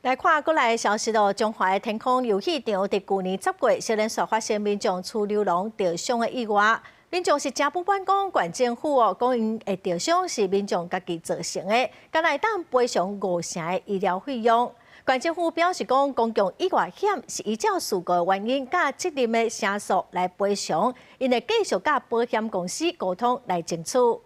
來看閣來消息咯，彰化的天空遊戲場佇舊年10月，小連續發生民眾趨溜廊著傷的意外。民眾是誠不滿講縣政府哦，講𪜶會著傷是民眾家己造成的，敢若會當賠償五成的醫療費用。縣政府表示講，公共意外險是依照事故的原因佮責任的成數來賠償，𪜶會繼續佮保險公司溝通來爭取。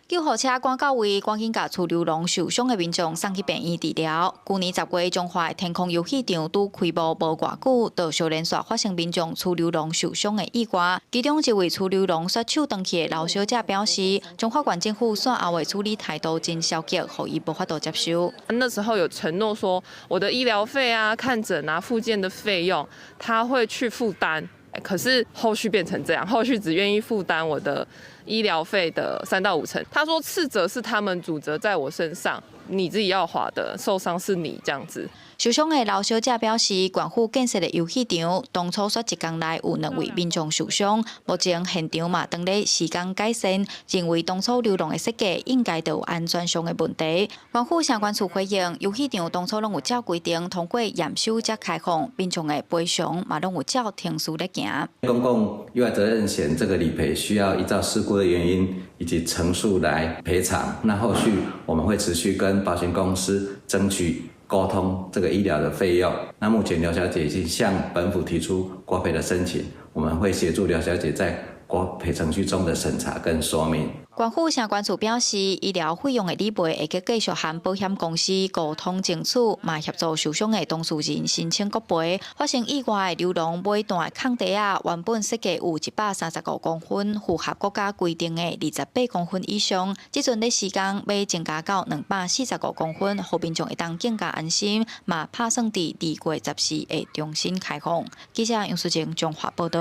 救護車趕到位，趕緊共趨溜廊受傷的民眾送去病院治療。舊年10月，彰化天空遊戲場拄開幕無偌久，就小連續發生民眾趨溜廊受傷的意外。其中一位趨溜廊摔手斷去的劉小姐表示，彰化縣政府煞後的處理態度真消極，予伊無法度接受。那時候有承諾說，我的醫療費啊、看診啊、復健的費用，他會去負擔。可是後續變成這樣，後續只願意負擔我的醫療費的3到5成。他說次責是他們主責在我身上，你自己要滑的，受傷是你這樣子。受傷的劉小姐表示，縣府建設的遊戲場當初煞一工內有兩位民眾受傷，目前現場嘛當咧施工改善，認為當初溜廊的設計應該就有安全上的問題。縣府相關處回應，遊戲場當初攏有照規定通過驗收才開放，民眾的賠償嘛攏有照程序咧行。公共意外責任險這個理賠需要依照事故的原因以及成數來賠償，那後續我們會持續跟保險公司爭取溝通這個醫療的費用。那目前劉小姐已經向本府提出國賠的申請，我們會協助劉小姐在國賠程序中的審查跟說明。縣府相關處表示，醫療費用的理賠會繼續和保險公司溝通爭取，嘛協助受傷的當事人申請國賠。發生意外的溜廊尾段空地仔，原本設計有135公分，符合國家規定的28公分以上。這陣咧施工欲增加到245公分，予民眾會當更加安心。嘛拍算佇2月14會重新開放。記者楊淑靜彰化報道。